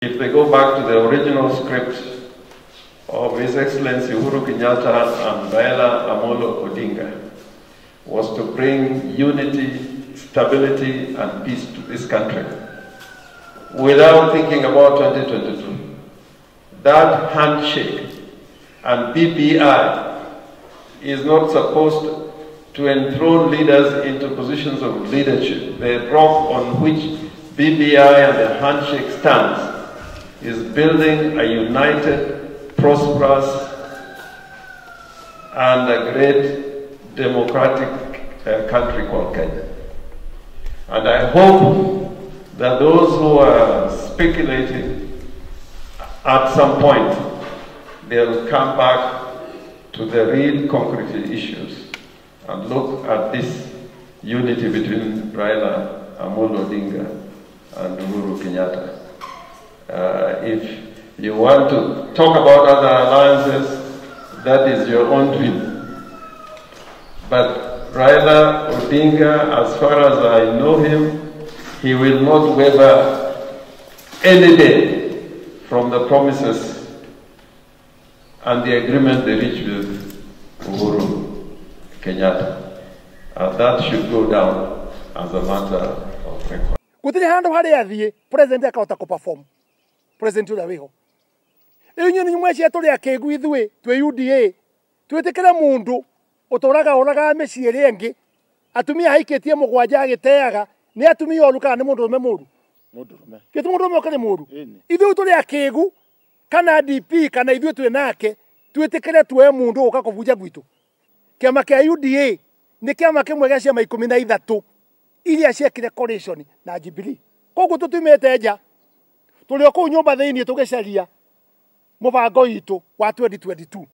If they go back to the original script of His Excellency Uhuru Kenyatta and Raila Amolo Odinga, was to bring unity, stability, and peace to this country without thinking about 2022. That handshake and BBI is not supposed to enthrone leaders into positions of leadership. The rock on which BBI and the handshake stands is building a united, prosperous, and a great democratic country called Kenya. And I hope that those who are speculating at some point, they'll come back to the real concrete issues and look at this unity between Raila Amolo Odinga and Uhuru Kenyatta. If you want to talk about other alliances, that is your own dream. But Raila Odinga, as far as I know him, he will not waver any day from the promises and the agreement they reached with Uhuru Kenyatta. That should go down as a matter of record. Gutiri handu haria athie president akahota ku perform president uria wiho. Riu inyuĩ nĩ mwecia tũrĩ akĩgu ithuĩ twĩ UDA twĩtĩkĩre mũndũ ũtũraga ũragaga mĩciĩ ĩrĩa ĩngĩ atumia aikĩtie mũgwanja agĩteaga nĩ atumia oru kana nĩ mũndũrũme mũru? Mũndũrũme. Gĩtĩ mũndũrũme ũkĩrĩ mũru. Ĩni. Ithuĩ tũrĩ akĩgu kana DP kana ithuĩ twĩ nake twĩtĩkĩre tuoe mũndũ ũka kũbunja gwitũ. Kĩama kĩa UDA nĩ kĩama kĩmwe gĩa ciama 13 iria ciekire coalition na Jubilee. Koguo tũtumĩte nja tũrĩ o kũu nyũmba thĩinĩ tũgĩcaria mũbango witũ wa 2022.